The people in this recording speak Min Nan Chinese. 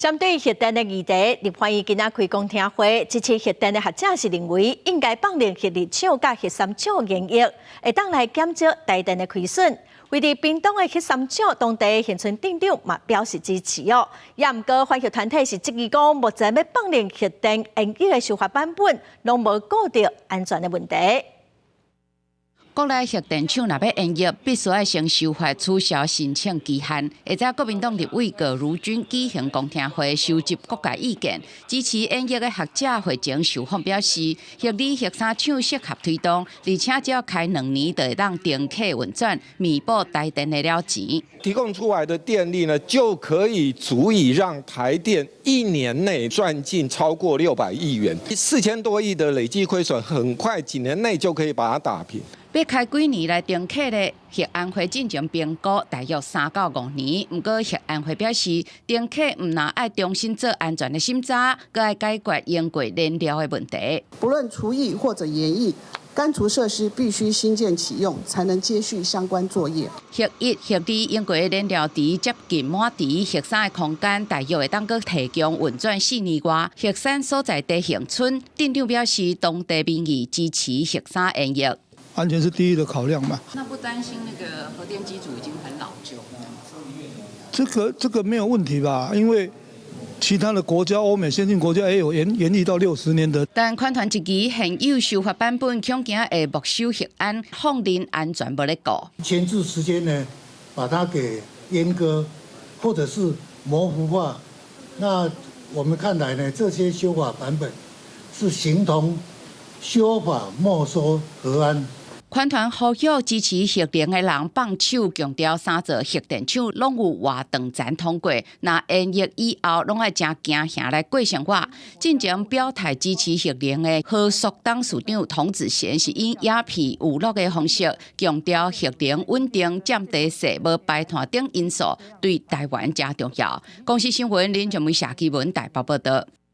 針對核電的議題，立法院今仔開公聽會，支持核電的學者是認為應該放任核二廠佮核三廠延役，會當來減少台電的虧損。位佇屏東的核三廠當地恆春鎮長嘛表示支持哦。也毋過反核團體是質疑講，目前欲放任核電延役的修法版本，攏無顧著安全的問題。國內核電廠若欲延役，必須愛先修法取消申請期限。下晝國民黨立委葛如鈞舉行公聽會，收集各界意見。支持延役的學者會前受訪表示，核二、核三廠適合推動，而且只要開2年就會當停客運轉，彌補台電的了錢。提供出來的電力呢，就可以足以讓台電一年內賺進超過600億元，4000多億的累計虧損，很快幾年內就可以把它打平。欲開幾年來停客咧？核安會進前評估大約3到5年，毋過核安會表示，停客毋但愛重新做安全的審查，閣愛解決銜過燃料的問題。不論除役或者延役，乾除設施必須新建啟用，才能接續相關作業。核一、核二銜過的燃料池接近滿池，核三的空間大約會當閣提供運轉4年外。核三所在地恆春鎮長表示，當地民意支持核三延役。安全是第一的考量嘛。那不擔心那個核電機組已經很老舊？這個沒有問題吧？因為其他的國家，歐美先進國家也有延役到60年的。但環團質疑現有修法版本恐驚會沒收核安，放任安全無咧顧。前置時間呢，把它給閹割，或者是模糊化。那我們看來呢，這些修法版本是形同修法沒收核安。環團呼籲支持核能的人放手，強調三座核電廠攏有活斷層通過，若延役以後攏愛誠驚嚇來過生活。進前表態支持核能的和碩董事長童子賢是以影片娛樂的方式，強調核能穩定、佔地細、無排碳等因素對台灣誠重要。公視新聞林俊梅、謝基文台北報導。